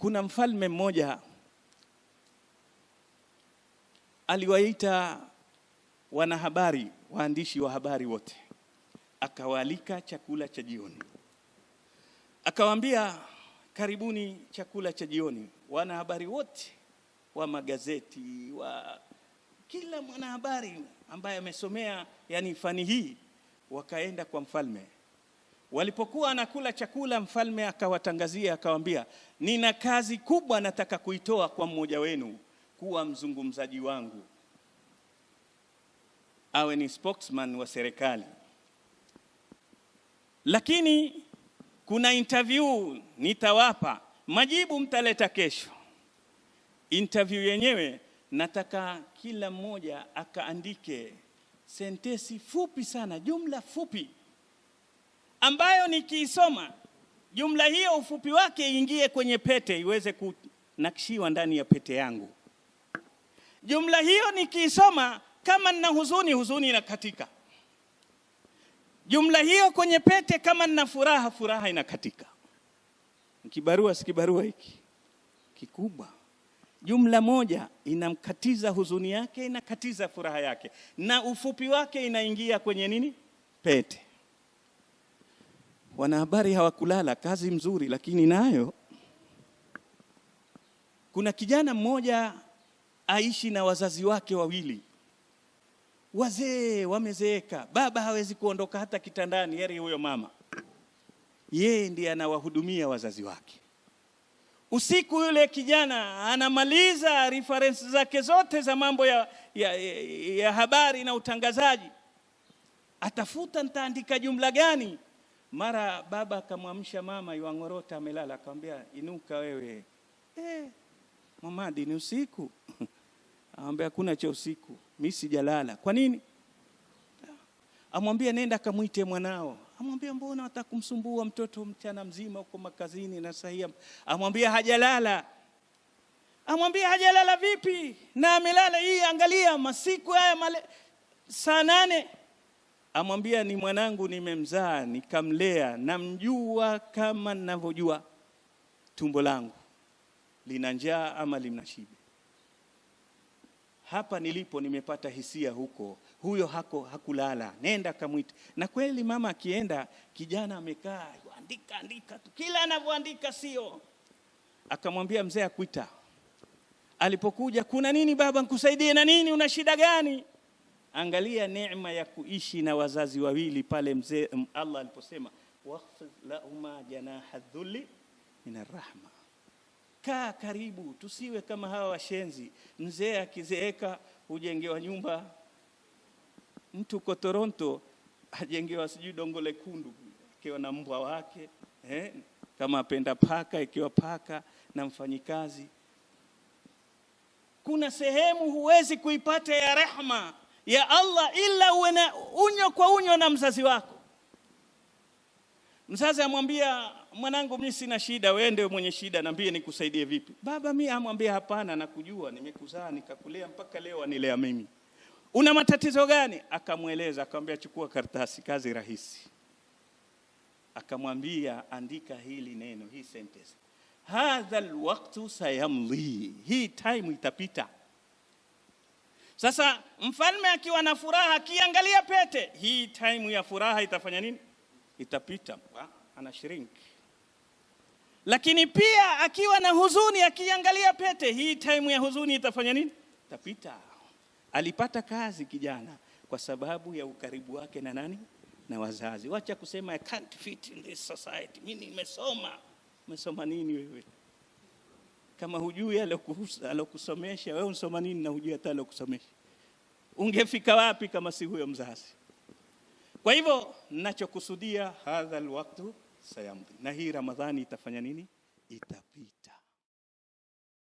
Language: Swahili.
Kuna mfalme mmoja aliwaita wanahabari, waandishi wa habari wote, akawaalika chakula cha jioni, akawaambia, "Karibuni chakula cha jioni." Wanahabari wote wa magazeti, wa kila mwanahabari ambaye amesomea yani fani hii, wakaenda kwa mfalme. Walipokuwa anakula chakula, mfalme akawatangazia, akawaambia, "Nina kazi kubwa nataka kuitoa kwa mmoja wenu kuwa mzungumzaji wangu, awe ni spokesman wa serikali, lakini kuna interview nitawapa, majibu mtaleta kesho. Interview yenyewe nataka kila mmoja akaandike sentensi fupi sana, jumla fupi ambayo nikiisoma jumla hiyo ufupi wake ingie kwenye pete iweze kunakshiwa ndani ya pete yangu. Jumla hiyo nikiisoma, kama nina huzuni, huzuni inakatika. Jumla hiyo kwenye pete, kama nina furaha, furaha inakatika." Kibarua si kibarua hiki kikubwa? Jumla moja inamkatiza huzuni yake, inakatiza furaha yake, na ufupi wake inaingia kwenye nini? Pete. Wanahabari hawakulala, kazi mzuri, lakini nayo. Kuna kijana mmoja aishi na wazazi wake wawili, wazee wamezeeka, baba hawezi kuondoka hata kitandani, heri huyo mama. Yeye ndiye anawahudumia wazazi wake. Usiku yule kijana anamaliza reference zake zote za mambo ya habari na utangazaji, atafuta nitaandika jumla gani. Mara baba akamwamsha mama, yuangorota amelala, akamwambia, "Inuka wewe." "Eh, Mamadi, ni usiku." Amwambia, "Hakuna cha usiku, mimi sijalala." "Kwa nini?" Amwambia, "Nenda kamwite mwanao." Amwambia, "Mbona watakumsumbua mtoto mchana mzima huko makazini na sahia?" Amwambia, "Hajalala." Amwambia, "Hajalala vipi? Na amelala hii, angalia masiku haya saa 8." Amwambia, "Ni mwanangu, nimemzaa nikamlea, namjua kama ninavyojua tumbo langu lina njaa ama lina shibe. Hapa nilipo nimepata hisia huko, huyo hakulala, nenda kamwite." Na kweli mama akienda, kijana amekaa andika andika tu, kila anavyoandika sio. Akamwambia, "Mzee akuita." Alipokuja, "Kuna nini baba, nikusaidie na nini? Una shida gani?" Angalia neema ya kuishi na wazazi wawili pale mzee Allah aliposema, واخفض لهما جناح الذل من الرحمة. Kaa karibu, tusiwe kama hawa washenzi. Mzee akizeeka hujengewa nyumba. Mtu uko Toronto ajengewa sijui Dongo Lekundu, akiwa na mbwa wake, eh, kama apenda paka, ikiwa paka na mfanyikazi. Kuna sehemu huwezi kuipata ya rehma ya Allah ila uwe na unyo kwa unyo na mzazi wako. Mzazi amwambia, "Mwanangu, mimi sina shida, wewe ndio mwenye shida, niambie nikusaidie vipi." "Baba, mimi," amwambia, "Hapana, nakujua, nimekuzaa nikakulea mpaka leo anilea mimi. Una matatizo gani?" Akamweleza, akamwambia, "Chukua karatasi, kazi rahisi." Akamwambia, "Andika hili neno, hii sentence, هذا الوقت سيمضي, hii time itapita." Sasa mfalme akiwa na furaha, akiangalia pete, hii time ya furaha itafanya nini? Itapita, ana shrink. Lakini pia akiwa na huzuni, akiangalia pete, hii time ya huzuni itafanya nini? Itapita. Alipata kazi kijana kwa sababu ya ukaribu wake na nani? Na wazazi. Wacha kusema, "I can't fit in this society. Mimi nimesoma." Umesoma nini wewe? Kama hujui alokusomesha, wewe unsoma nini na hujui hata alokusomesha? Ungefika wapi kama si huyo mzazi? Kwa hivyo ninachokusudia, هذا الوقت سيمضي, na hii Ramadhani itafanya nini? Itapita.